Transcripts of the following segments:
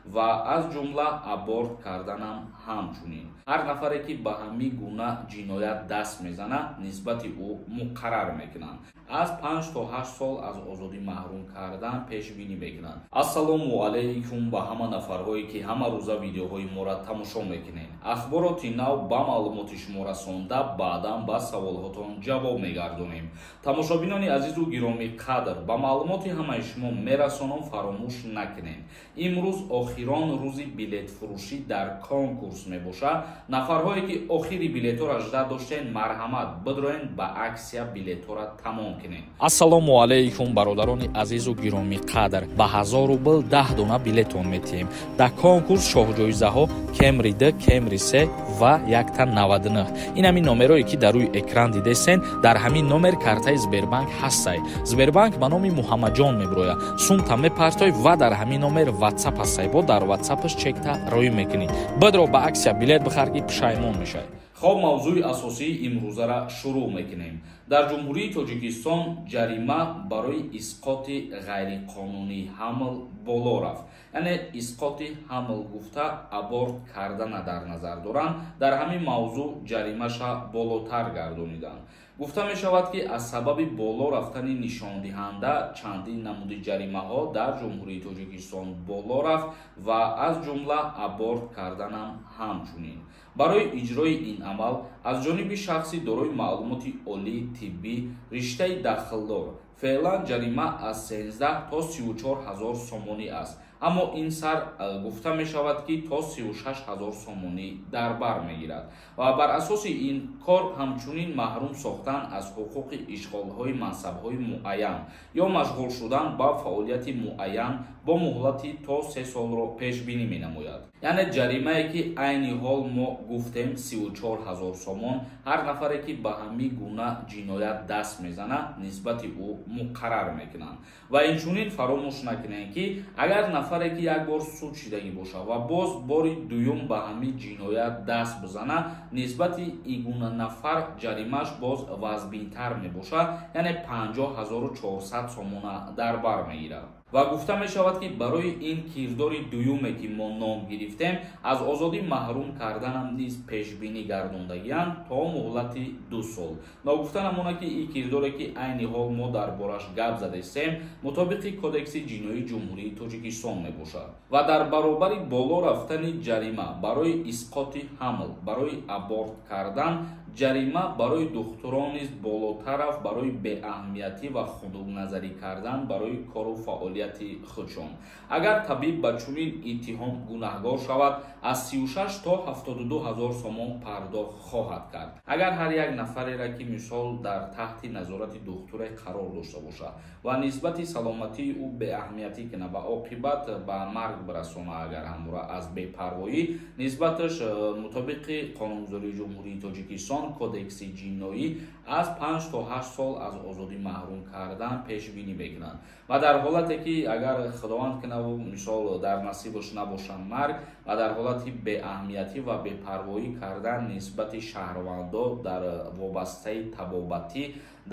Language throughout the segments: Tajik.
Ва аз ҷумла аборт карданам ҳамчунин. Ҳар нафаре, ки ба ҳамин гуна ҷиноят даст мезанад, нисбати ӯ муқаррар мекунанд. Аз 5 то 8 сол аз озодӣ маҳрум кардан пешбинӣ мекунанд. Ассалому алайкум ба ҳама нафарҳое, ки ҳама рӯза видеоҳои моро тамошо мекунед. Ахбороти нав ба маълумоти шумо расонда, баъдан ба саволҳотон ҷавоб мегардонем. Тамошобинони азизу гиромӣ қадр, ба маълумоти ҳамаи шумо мерасонам, фаромӯш накунед. Имрӯз охирон рӯзи билетфурӯшӣ дар конкурс мебошад. Нафарҳое, ки охири билетҳоро жда доштен, марҳамат, бидроен, ба аксия билетҳоро тамом кунед. Ассалому алайкум, бародарони азизу гиромӣ қадр. Ба 1000 рубл 10 дона билетон метиҳем. Дар конкурс шоҳҷоизаҳо Кемри 2, Кемри 3 ва якта 99. Ин ҳамин номерое, ки дар рӯи экран дидесен, дар ҳамин номер картаи Сбербанк ҳастай. Сбербанк ба номи Муҳаммадҷон мебирояд. Сумта мепартой ва дар ҳамин номер Ватсап ҳастай. Бо дар Ватсапаш чекта роӣ мекунӣ. Бидро, ба аксия билет бихар, ки пушаймон мешавӣ. Хоб, мавзӯи асосии имрӯзара шурӯъ мекунем. Дар Ҷумҳурии Тоҷикистон ҷарима барои исқоти ғайриқонунии ҳамл боло рафт. Яъне исқоти ҳамл гуфта аборт кардана дар назар доранд. Дар ҳамин мавзӯъ ҷаримаша болотар гардониданд. Гуфта мешавад, ки аз сабаби боло рафтани нишондиҳанда чандин намуди ҷаримаҳо дар Ҷумҳурии Тоҷикистон боло рафт ва аз ҷумла аборт карданам ҳамчунин. Барои иҷрои ин амал аз ҷониби шахси дорои маълумоти олии тиббӣ риштаи дахлдор феълан ҷарима аз 13 то 34 ҳазор сомонӣ аст, аммо ин сар гуфта мешавад, ки то 36 ҳазор сомонӣ дар бар мегирад. Ва бар асоси ин кор ҳамчунин маҳрум сохтан аз ҳуқуқи ишғолҳои мансабҳои муайян ё машғул шудан ба фаъолияти муайян бо муҳлати то 3 солро пешбинӣ менамояд. Яъне ҷаримае, ки айни ҳол мо гуфтем, 34 ҳазор сомон, ҳар нафаре, ки ба ҳамин гуна ҷиноят даст мезанад, нисбати ӯ муқаррар мекунанд. Ва инчунин фаромӯш накунед, ки агар нафаре, ки як бор суд шидагӣ бошад ва боз бори дуюм ба ҳамин ҷиноят даст бизанад, нисбати ин гуна нафар ҷаримааш боз вазбинтар мебошад, яъне 50 400 сомона дар бар мегирад. Ва гуфта мешавад, ки барои ин кирдори дуюме, ки мо ном гирифтем, аз озодӣ маҳрум карданам низ пешбинӣ гардондагианд то муҳлати 2 сол. Ногуфта намонад, ки ин кирдоре, ки айни ҳол мо дар бораш гап задестем, мутобиқи Кодекси ҷиноии Ҷумҳурии Тоҷикистон мебошад. Ва дар баробари боло рафтани ҷарима барои исқоти ҳамл, барои аборт кардан, ҷарима барои духтурон низ болотар рафт барои беаҳамиятӣ ва хунукназарӣ кардан барои кору фаъолияти худшон. Агар табиб ба чунин иттиҳом гунаҳгор шавад, аз 36 то 72 ҳазор сомон пардохт хоҳад кард. Агар ҳар як нафарера, ки мисол дар таҳти назорати духтуре қарор дошта бошад ва нисбати саломатии ӯ беаҳамиятӣ кунад ва оқибат ба марг бирасонад, агар ҳамора аз бепарвоӣ, нисбаташ мутобиқи қонунгузории Ҷумҳурии Тоҷикистон, Кодекси ҷиноӣ, аз 5 то 8 сол аз озодӣ маҳрум кардан пешбинӣ мекунанд. Ва дар ҳолате, ки агар Худованд кунаву мисол дар насибаш набошанд марг, ва дар ҳолати беаҳамиятӣ ва бепарвоӣ кардан нисбати шаҳрвандо дар вобастаи табобатӣ,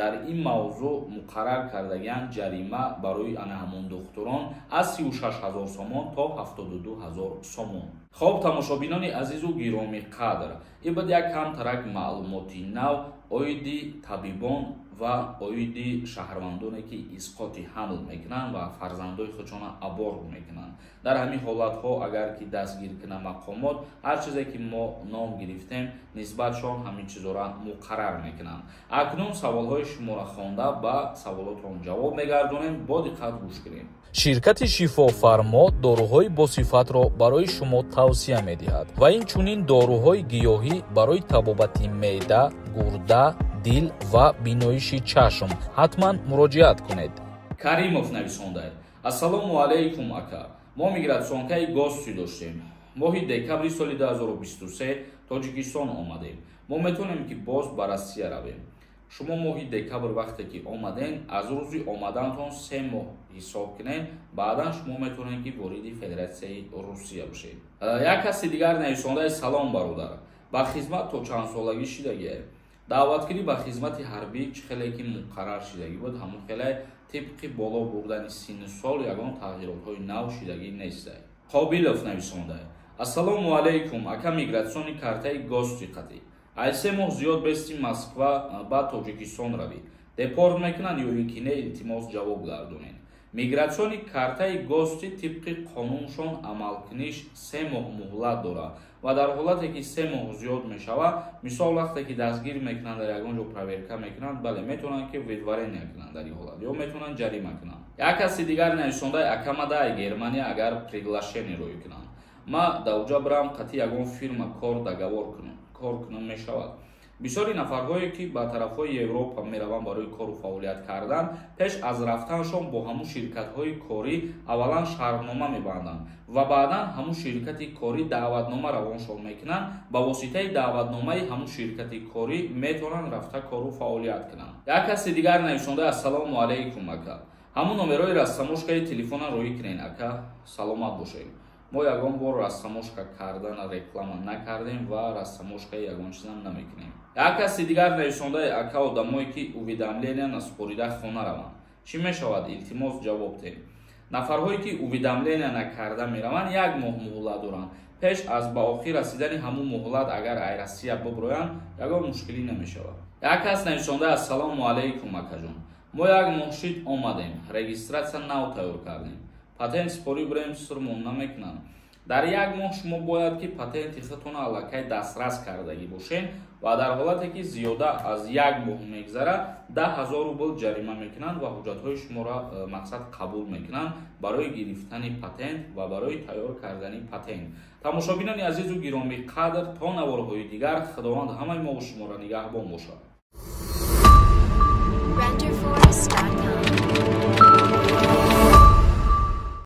дар ин мавзӯъ муқаррар кардагианд ҷарима барои ана ҳамон духтурон аз 36 ҳазор сомон то 72 ҳазор сомон. Хоб, тамошобинони азизу гиромӣ қадр, ин буд як камтарак маълумоти нав оиди табибон ва оиди шаҳрвандоне, ки исқоти ҳамл мекунанд ва фарзандои худшона аборт мекунанд. Дар ҳамин ҳолатҳо, агар ки дастгир кунад мақомот, ҳар чизе, ки мо ном гирифтем, нисбатшон ҳамин чизора муқаррар мекунанд. Акнун саволҳои шуморо хонда, ба саволотон ҷавоб мегардонем. Бо диққат гӯш кунем. Ширкати Шифофармо доруҳои босифатро барои шумо тавсия медиҳад ва инчунин доруҳои гиёҳӣ барои табобати меъда, гурда, дил ва биноиши чашм. Ҳатман муроҷиат кунед. Каримов нависондааст: «Ассалому алайкум, ака. Мо миграционкаи гости доштем. Моҳи декабри соли 2023 Тоҷикистон омадем. Мо метавонем, ки боз ба Россия равем?» Шумо моҳи декабр вақте ки омаден, аз рӯзи омадантон 3 моҳ ҳисоб кунед, баъдан шумо метавонед, ки вориди Федератсияи Русия бошед. Як каси дигар нависондаи: «Салом, бародар. Ба хизмат то чандсолагӣ шидагие? Даъваткунӣ ба хизмати ҳарбӣ чӣ хеле ки муқаррар шидагӣ буд, ҳамон хеле? Тибқи боло бурдани синну сол ягон тағйиротҳои нав шидагӣ нестай?» Қобилов нависонда: «Ассалому алайкум, ака, миграционный картаи гости қатӣ ай 3 моҳ зиёд бести Москва ба Тоҷикистон равӣ, депорт мекунанд ё ин ки не? Илтимос, ҷавоб гардонед». Миграционный картаи гости тибқи қонуншон амалкуниш 3 моҳ муҳлат дорад ва дар ҳолате ки 3 моҳ зиёд мешавад, мисол, вақте ки дастгир мекунанд, дар ягон ҷо проверка мекунанд, бале, метавонанд, ки выдворение кунанд дар ин ҳолат ё метавонанд ҷарима кунанд. Як каси дигар нависондаи: «Ака, мадай Германия агар приглашение рӯй кунанд, ма дар уҷа бирам, қатъи ягон фирма кор договор кунам, кор кунам, мешавад?» Бисёри нафарҳое, ки ба тарафҳои Европа мераванд барои кору фаъолият кардан, пеш аз рафтаншон бо ҳамун ширкатҳои корӣ аввалан шартнома мебанданд ва баъдан ҳамун ширкати корӣ даъватнома равоншон мекунанд. Ба воситаи даъватномаи ҳамун ширкати корӣ метавонанд рафта кору фаъолият кунанд. Як каси дигар нависонда: «Ассалому алайкум, ака, ҳамун номерои растаможкаи телефона роӣ кунед, ака, саломат бошед». Мо ягон бор растаможка кардана реклама накардем ва растаможкаи ягон чизам намекунем. Як каси дигар нависондаи: «Ака, одамое ки уведомления насупорида хона раванд, чӣ мешавад? Илтимос, ҷавоб диҳед». Нафарҳое ки уведомления накарда мераванд, як моҳ муҳлат доранд. Пеш аз ба охир расидани ҳамун муҳлат агар ай Россия биброянд, ягон мушкилӣ намешавад. Як кас нависонда: «Ассалому алайкум, акаҷон, мо як моҳ шид омадем, регистрация нав тайёр кардем, патент сипорӣ бирем, сирмон намекунанд?» Дар як моҳ шумо бояд ки патенти худтонро аллакай дастрас кардагӣ бошед ва дар ҳолате ки зиёда аз як моҳ мегзарад, 10 000 рубл ҷарима мекунанд ва ҳуҷҷатҳои шуморо мақсад қабул мекунанд барои гирифтани патент ва барои тайёр кардани патент. Тамошобинони азизу гиромӣ қадр, то наворҳои дигар Худованд ҳамаи мову шуморо нигаҳбон бошад. Render Forest.